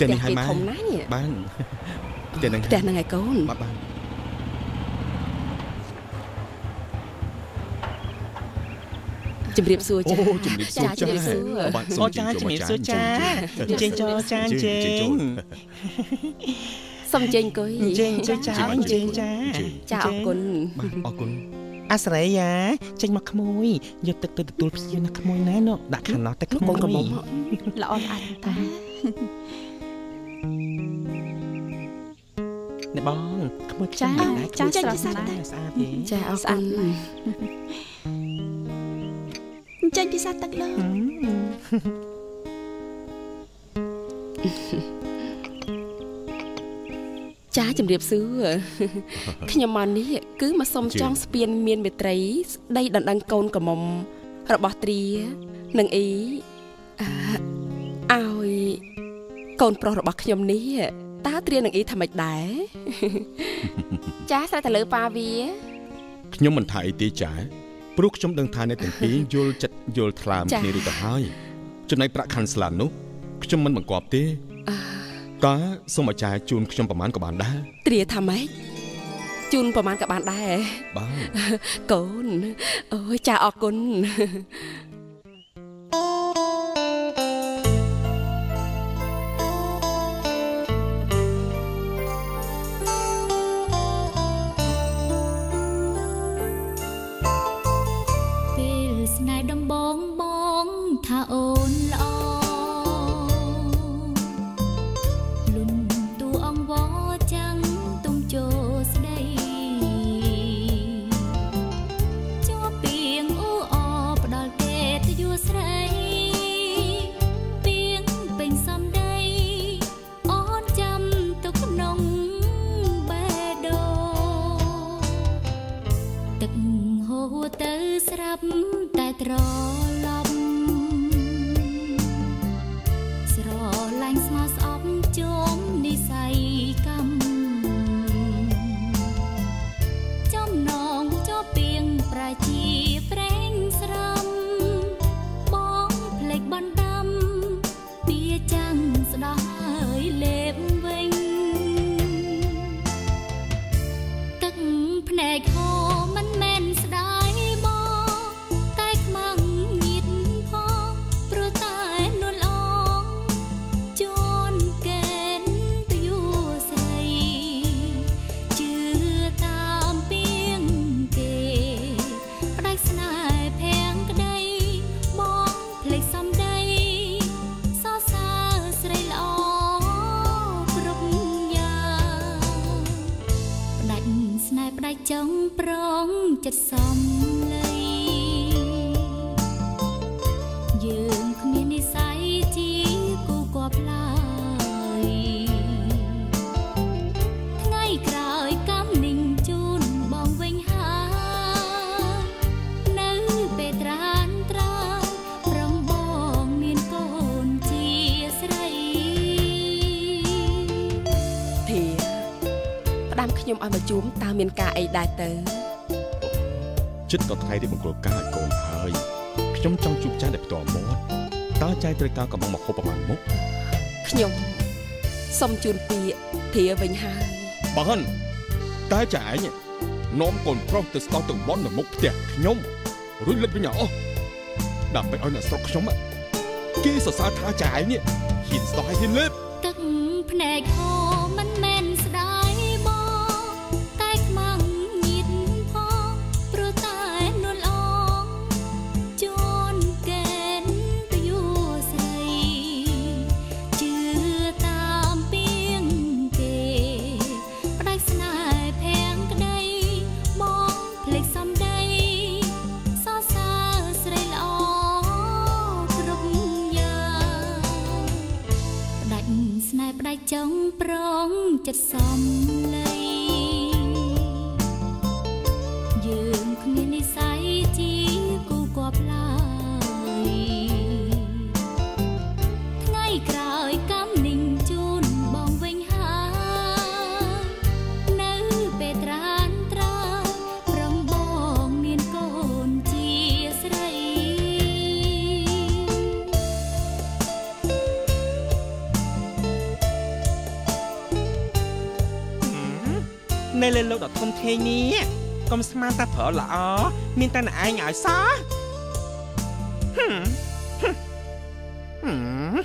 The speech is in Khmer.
ផ្ទះនេះហើយម៉ែធំណាស់នេះបានផ្ទះហ្នឹងផ្ទះហ្នឹងឯកូនបាទបាទជំរាបសួរចាអូជំរាបសួរចាបាទសូមចាជំរាបសួរចាចេញចូលចាចេញសូមចេញអង្គុយចេញចូលចាចេញចាចាអរគុណបាទអរគុណអាស្រ័យយ៉ាចេញមកក្មួយយកទឹកទៅទទួលភ្ញៀវណាក្មួយណានោះដាក់ខាងនោះតែក្មួយកូនកំមុំល្អល្អតាអ្នកបងក្មួយចាចាចេញពីសាទឹកស្អាតទេចាអរគុណចេញពីសាទឹកលើចាជំរាបសួរខ្ញុំមកនេះគឺមកសុំចង់ស្ពានមានមេត្រីស្ដីដណ្ដឹងកូនកំមុំរបស់ទ្រានិងអ៊ីឲ្យកូនប្រុសរបស់ខ្ញុំនេះតើទ្រានិងអ៊ីថាម៉េចដែរចាស្រេចតែលើប៉ាវាខ្ញុំមិនថាអីទេចាព្រោះខ្ញុំដឹងថាអ្នកទាំងពីរយល់ចិត្តយល់ថ្លើមគ្នារួចទៅហើយចំណែកប្រាក់ខាន់ស្លាននោះខ្ញុំមិនបង្គាប់ទេតើសូមអាចារ្យជូនខ្ញុំប្រមាណក៏បានដែរទ្រាថាម៉េចជូនប្រមាណក៏បានដែរបាទកូនអូយចាអរគុណពេលស្នេហ៍ដំបងបងថាអូនល្អតែត្រឡប់ស្រឡាញ់ស្មោះស្អប់ជុំនិស័យកម្មចំណងជាប់ពីងប្រជាប្រេងស្រំបងភ្លេចបណ្ដាំពីចាំងស្ដោះហើយលេបវិញទឹកភ្នែកហូរមិនមែនស្ដាយចង់ប្រងចិត្តសំលៃយើងគ្មាននិស័យជាគូគប់ឡើយថ្ងៃក្រោយកម្មនឹងជូនបងវិញហើយនៅពេលត្រានត្រើយប្រងបងមានកូនជាស្រីធាផ្ដាំខ្ញុំឲ្យមកជួមតើមានការអីដែរទៅចិត្តដល់ថ្ងៃរៀបមង្គលការឲ្យកូនហើយខ្ញុំចង់ជួបចាស់ដែលផ្ទាល់មាត់តើចែត្រូវការកំងមកហូបប្រហែលមុខខ្ញុំសូមជូនពាក្យធាវិញហើយបានតើចាឯងនាំកូនប្រុសទៅស្ដោះទាំងបន់នៅមុខផ្ទះខ្ញុំរួចលិចវិញអស់ដើម្បីឲ្យអ្នកស្រុកខ្ញុំគេសរសើរថាចាឯងនេះហ៊ានស្ដោះឲ្យហ៊ានលេបទឹកភ្នែកហូរមិនមែនស្ដាយបងតែខ្មាំងញៀតផងព្រោះតែនួនអងជន់កេនទៅយូស្រីជឿតាមពីងគេផ្ដាច់ស្នេហ៍ភាំងក្តីបងភ្លេចសំដីសរសើរស្រីល្អគ្រប់យ៉ាងផ្ដាច់ នៅលើលោកដ៏ធំធេងនេះកុំស្មានតែប្រើល្អមានតែអ្នកឯងឲ្យសោះ។